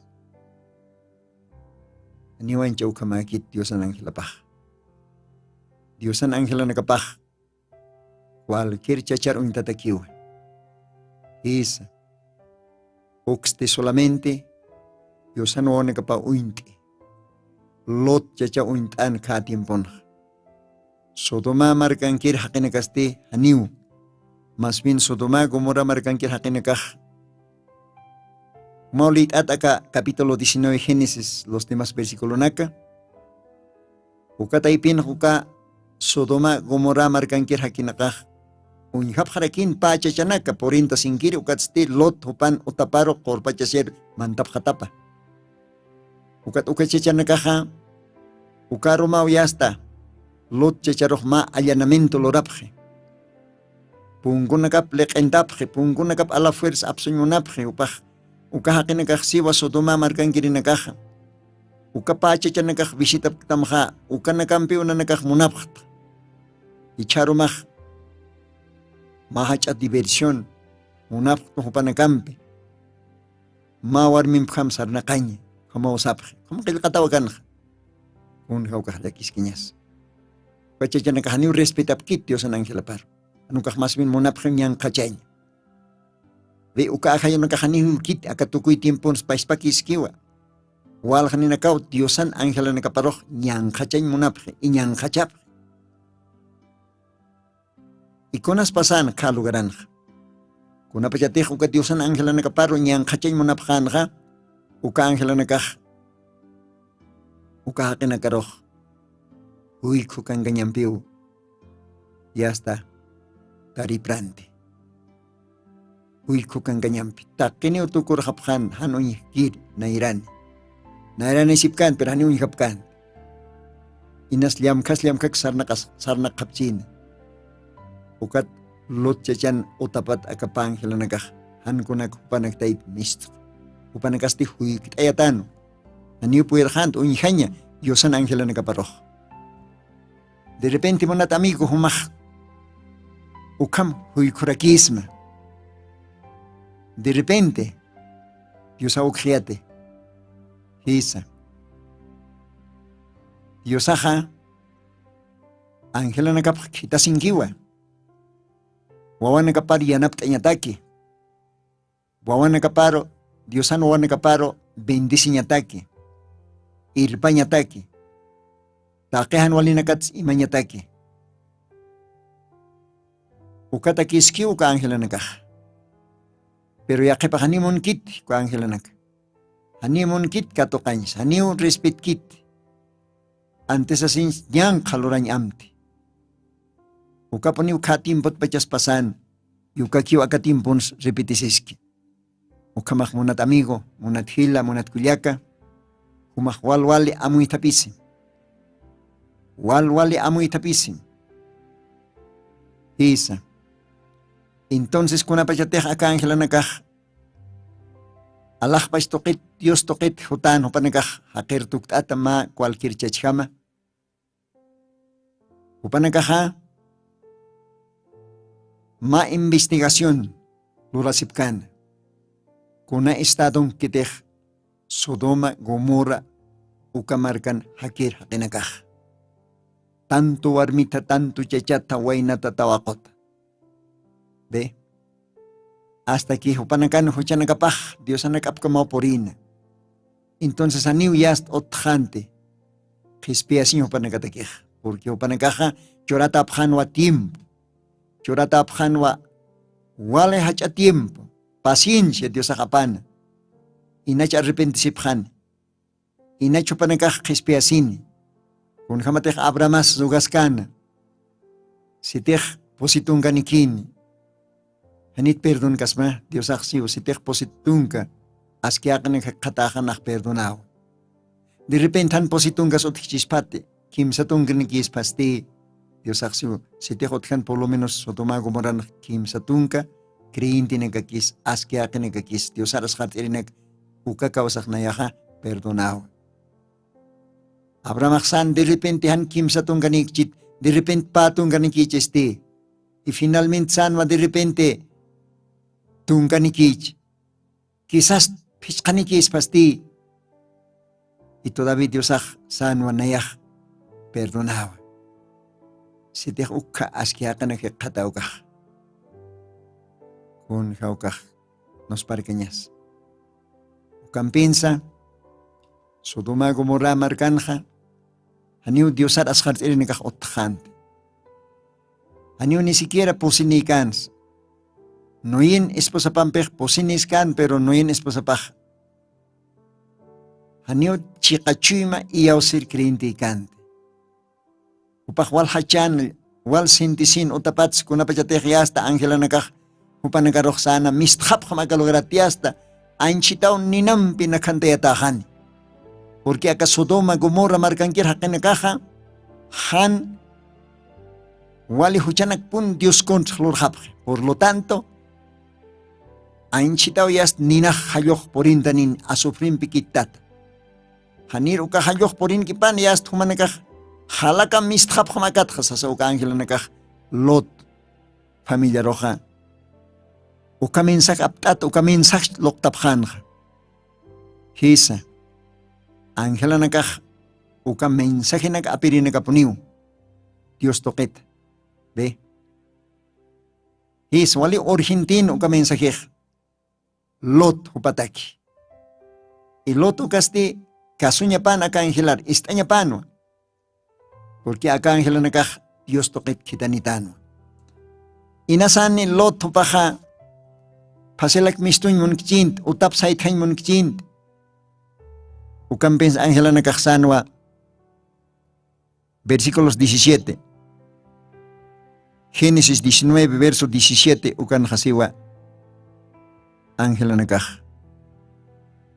Niwancha ukhamäkit diosan angelapax diosan angelanakapax cualquier chachar uñtatakiwa. Jisa uksti solamente yusan wawanakapa uñt'i lot chacha uñt'an kha tiemponxa sodoma markankir jaqinakasti janiw mas bien sodoma gomorra markankir jaqinakax jumaw liyt'at aka capítulo diecinueve génesis los demás versiculonaka uka taypinx uka sodoma gomorra markankir jakinakax uñjapxarakin pä chachanaka purinta sinkiri ukatsti lot jupan utaparu qurpachasir mantapxatapa. Ukat uka chachanakaxa ukarumaw yasta lot chacharux mä allanamiento lurapxi punkunakap liq'intapxi punkunakap ala fuerza apsuñ munapxi jupax uka jaqinakax siwa sodoma markankirinakaxa uka pä chachanakax visitapktamxa ukanakampiw nanakax munapxta. Ichharumax mä jach'a diversión munapxta jupanakampi mä warmimpjam sarnaqaña ukhamaw sapxi ukham qillqataw akanxa. Kun jawkax llakiskiñas uka chachanakax janiw respetapkit diosan angelaparu Janukax mas bien munapxi ñanqhachañ. Ri uka ajayunakaxaniw kit aka tukuy tiemponsa pashpakiskiwa. Walxaninakaw diosan angelanakaparux ñanqhachañ munapxi iñanqhachapxi. Ikunas pasan kha lugaranxa kunapachatix uka diosan angelanakaparu ñanqhachañ munapxanxa uka angelanakax uka jaqinakarux juykhu kankañampiw yasta taripranti. Juykhu kankañampi taqiniw tukurxapxan jan uñjkir nayrani. Nayrani sipkan pero janiw uñjapkan. Inas llamkhas llamkhak sarnaqas sarnaqxapchina. Ukat lut chachan utapat akapa angelanakax jankunak jupanaktaypi mistxa jupanakasti juykt'ayatanu. Janiw puyirxant uñjaña diosan angelanakaparux. De repente munat amigo jumax ukham juykhurakisma. De repente diosa ukxiyati jisa diosaxa angelanakapx khitasinkiwa. Wawanakapar yanapt'añataki wawanakaparu diosan wawanakaparu bendeciñataki irpañataki taqi jan walinakats imañataki. Ukatakiskiw uka angelanakax. Pero yaqhipax janiw munkit uka angelanaka janiw munkit katuqañsa janiw respetkit. Antisasiñs ñanqha lurañ amti. Ukapuniw kha tiempotpachas pasan yukakiw aka tiemponsa repetisiski. Ukhamax munat amigo munat jila munat kullaka jumax walwali amuythapisim. Walwali amuythapisim. Jisa. Entonces kunapachatix aka angelanakax alaxpach tuqit dios tuqit jutan jupanakax jaqir tukt'ata mä cualquier chachjama. Jupanakaxa mä investigación lurasipkana kuna estadonkitix sodoma gomorra uka markan jakir jaqinakax tantu warmita tantu chachata waynata tawaquta. Be asta ki jupanakan juchanakapax diosanakapkamaw purina. Entonces janiw yast utxanti qhispiyasiñ jupanakatakix. Purqui jupanakaxa churatapxanwa tiempo churatapxanwa wali jach'a tiempo paciencia diosax apana. Inach arrepentisipxani inach jupanakax qhispiyasini. Kunjamatix abrahamas rugaskana sitix pusitunkanikini. Janit perdonkasma diosaxsiw sitix pusitunka aski jaqinak jikxataxanax perdonawa. Derrepente jan pusitunkas utjchispati kimsa tunkanikïspasti diosaxsiw sitix utjan por lo menos sodoma gomorranax kimsa tunka creyentenakakis aski jaqinakakis diosar asqart'irinak uka kawsax nayaxa perdonawa. Abrahamaxsan derrepente jan kimsa tunkanikchit derrepente pä tunkanikïchisti. Y finalmente sanwa derrepente tunkanikïch kisas phichqanikïspasti. Y todavi diosax sanwa nayax perdonawa sitix ukkha aski jaqina jikxatawkax. Kun jawkax nusparkañas ukampinsa sodoma gomorra markanxa janiw diosar asqart'irinakax utxanti. Janiw ni siquiera pusinïkansa. Nuyin esposapampix pusinïskan pero nuyin esposapax janiw chiqachuyma iyawsir creyentïkanti. Jupax wal jachan wal sintisin utapatsi kunapachatix yasta angelanakax jupanakarux säna mistxapxam aka lugarat yasta anchitaw ninampi nakhantayatäxani. Purqui aka sodoma gomorra markankir jaqinakaxa jan wali juchanakpun dios contra lurxapxi por lo tanto anchitaw yasta ninax jallux purintanin asufrimpi kittata. Janir uka jallux purinkipan yasta jumanakax jalaka mistxapxam akatxa sasa uka angelanakax lot familiaruxa uka mensaje apt'at uka mensaje luqtapxanxa. Jisa angelanakax uka mensajenak apirinakapuniw dios tuqita. Be Jis wali urgentin uka mensajix. Lot jupataki. Y lot ukasti kasuñapan aka angelar ist'añapanwa. Purqui aka angelanakax dios tuqit khitanitanwa. Inasani lot jupaxa phasilak mistuñ munkchint utap saythañ munkchint. Ukampins angelanakaxsanwa. Versículos diecisiete. Génesis diecinueve verso diecisiete ukanxasiwa. Angelanakax,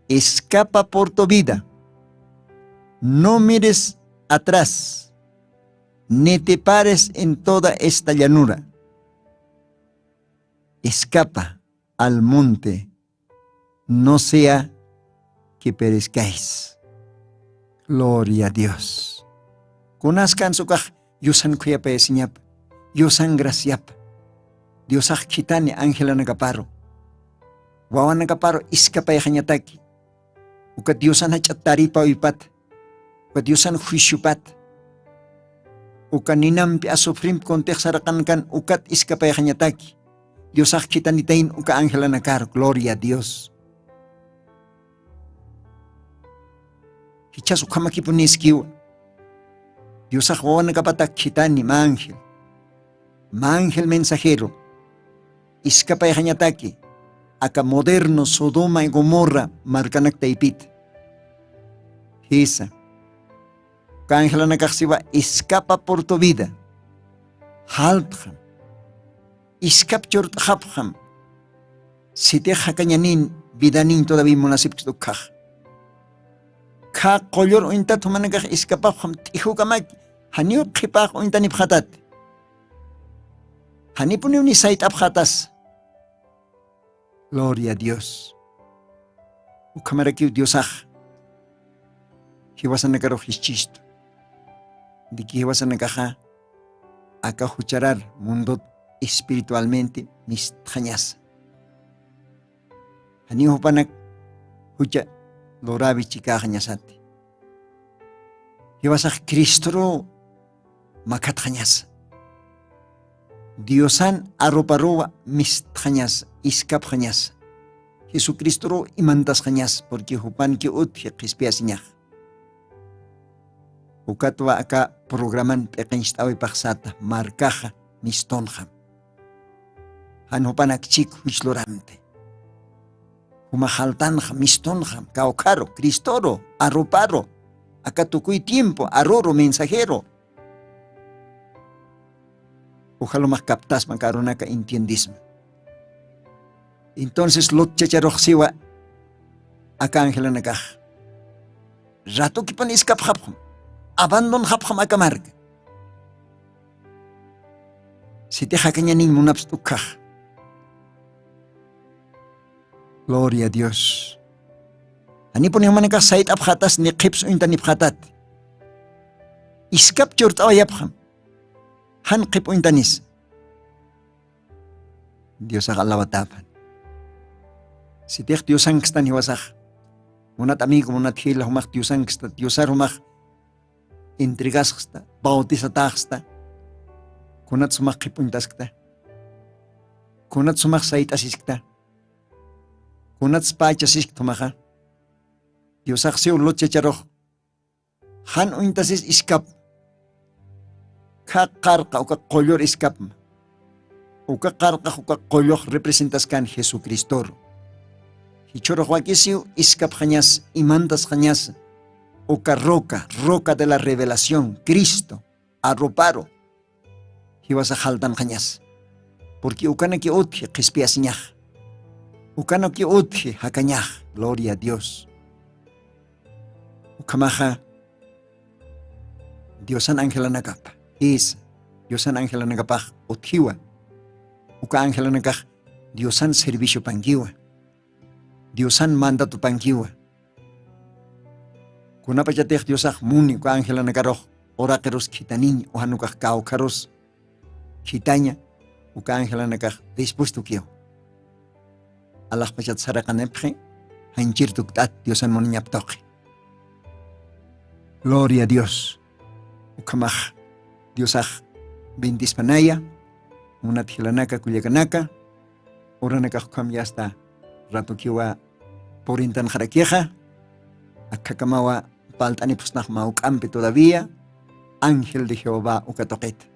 escapa por tu vida. No mires atrás, ni te pares en toda esta llanura. Escapa al monte, no sea que perezcais. Gloria a dios. Kunaskan sukax yusan khuyapayasiñapa, yusan graciapa. Diosax khitani angelanakaparu, wawanakaparu iskapayxañataki. Uka diosan jach'at taripa uypata, uka diosan juiciopata, uka ninampi asufrimpi kuntix saraqankan ukat iskapayxañataki. Diosax khitanitayn uka angelanakar gloria a dios. Jichhas ukhamakipuniskiwa. Diosax wawanakapatak khitani mä ángel, mä ángel mensajero iskapayxañataki aka moderno sodoma y gomorra markanak taypita. Jisa, uka angelanakaxsiwa, escapa por tu vida. Jaltxam, iskap churt'xapxam. Sitix jakañanin vidanin todavía munasipksta ukhax, kha qullur uñtat jumanakax iskapapxam. T'ijukamaki, janiw qhipax uñtanipxatat, janipuniw ni sayt'apxatas. Gloria a dios. Ukhamarakiw diosax jiwasanakarux jischistu, diki jiwasanakaxa aka jucharar mundot espiritualmente mistxañasa. Janiw jupanak jucha lurawi chikäxañasati. Jiwasax cristoruw makhatxañasa, diosan aruparuwa mistxañasa, iskapxañasa, jesucristoruw imantasxañasa purqui jupanki utji qhispiyasiñax. Ukatwa aka programan p'iqincht'awipaxsata markaxa mistunxam. Jan jupanakchik juchluramti, juma jaltanxa mistunxam kawkharu cristoru, aruparu, aka tukuy tiempo aruru mensajero. Ujalumax kaptasma karunaka entiendisma. Entonces lot chacharuxsiwa aka angelanakax, ratukipun iskapxapxam, abandonxapxam aka marka. Sitix jakañaniñ munapst ukhax. Gloria a dios. Janipuni jumanakax sayt'apxatas ni qhips uñtanipxatat. Iskap churt'awayapxam, jan qhip uñtanis. Diosax alawatapan. Sitix diosankistan jiwasax, munat amigo munat jila jumax diosankista diosar jumax entregasxsta, bautisatäxsta, kunat sumax qhip'uñtaskta, kunat sumax sayt'asiskta, kunat spächasiskta jumaxa. Diosaxsiw lut chacharux jan uñtasis iskap. Kha qarqa uka qullur iskapma. Uka qarqax uka qullux representaskan jesucristoru. Jichhurux wakisiw iskapxañas, imantasxañas uka roca, roca de la revelación cristo, arroparu jiwasax jaltanxañas. Purqui ukanaki utji qhispiyasiñax, ukanaki utji jakañax. Gloria a dios. Ukhamaxa diosan angelanakapa, jisa, diosan angelanakapax utjiwa. Uka angelanakax diosan serviciopankiwa, diosan mandatupankiwa. Kunapachatix diosax muni uka angelanakarux uraqirus khitaniñ ujanukax kawkharus khitaña, uka angelanakax dispuestukiw alaxpachat saraqanipxi. Janchir tukt'at diosan muniñaptuqi. Gloria a dios. Ukhamax diosax bendispanaya. Munat jilanaka, kullakanaka, uranakax ukham yasta ratukiwa purintanxarakixa, akhakamawa palt'anipxsnax mä juk'ampi todavía, ángel de Jehová uka tuqit.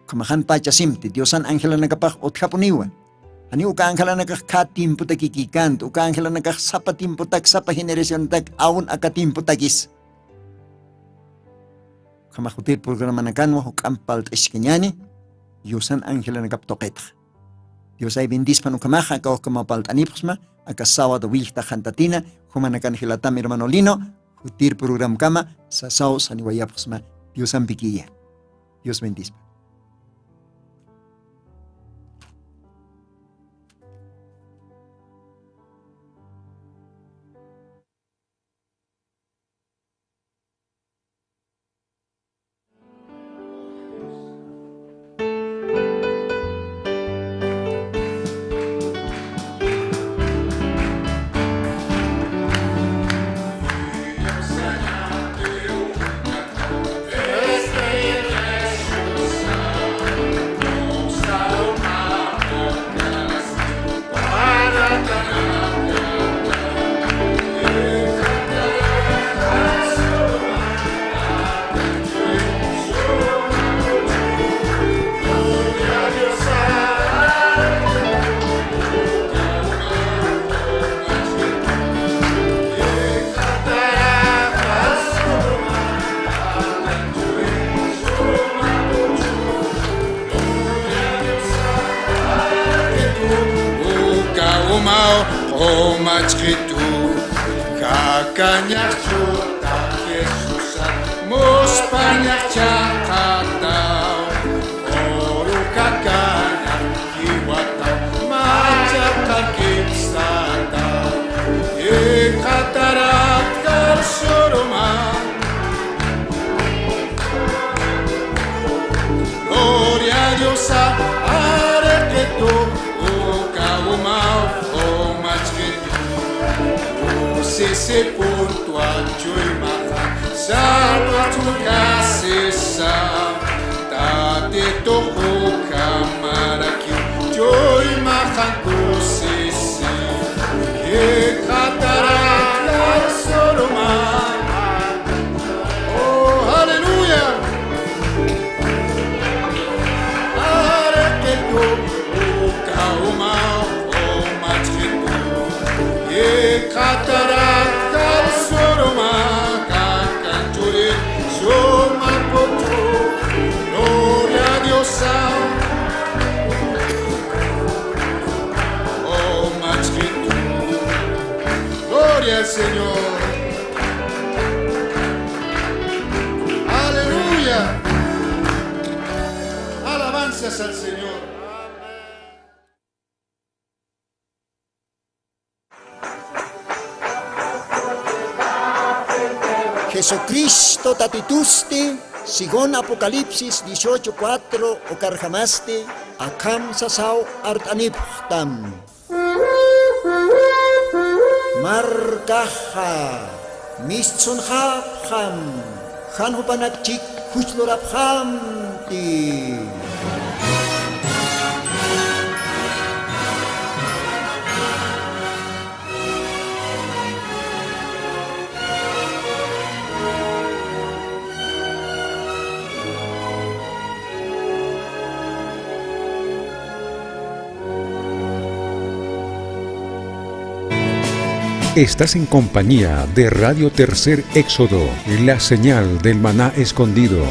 Ukhamax jan pacha simti, Diosan angelanakapax utjapuniwa. Janiw uka angelanakax khä tiempotakikïkänti, uka angelanakax sapa tiempotak, sapa generacionatak, aun aka tiempotakis. Ukhamax jutir programanakanwa juk'amp palt'askañäni, Diosan angelanakap tuqitxa. Diosay bendispan ukhamaxa, aka ukhama palt'anipxsma, aka sábado willjta jantatina, jumanakan jilatam hermano Lino, jutir programkama, sasaw saniwayapxsma, Diosampikiya. Dios bendispa. Uka umaw q'umachkitu, jakañaxchuta Jesusa, muspañax chaqataw, uru jakañax jiwataw, machaqakipsataw, jikxataraktar suruma. Gloria a Diosa, ariqitu, uka umaw q'umachkitu. Kusisipuntuwa chuymaxa, salvachu kasisa, Tatitu ukhamaraki, chuymaxa kusisi, jikxataraktar suruma. Oh, aleluya. Ariqitu, uka umaw q'umachkitu, jikxataraktar suruma, kakan churi suma putu. Gloria a Diosa. Q'umachkitu. Gloria al Señor. Aleluya. Alabanzas al Señor. Jesucristo Tatitusti, según Apocalipsis dieciocho cuatro ukarjamasti, akham sasaw art'anipxtam. Markaxa mistsunxapxam, jan jupanakchik juch lurapxamti. Estás en compañía de Radio Tercer Éxodo, la señal del maná escondido.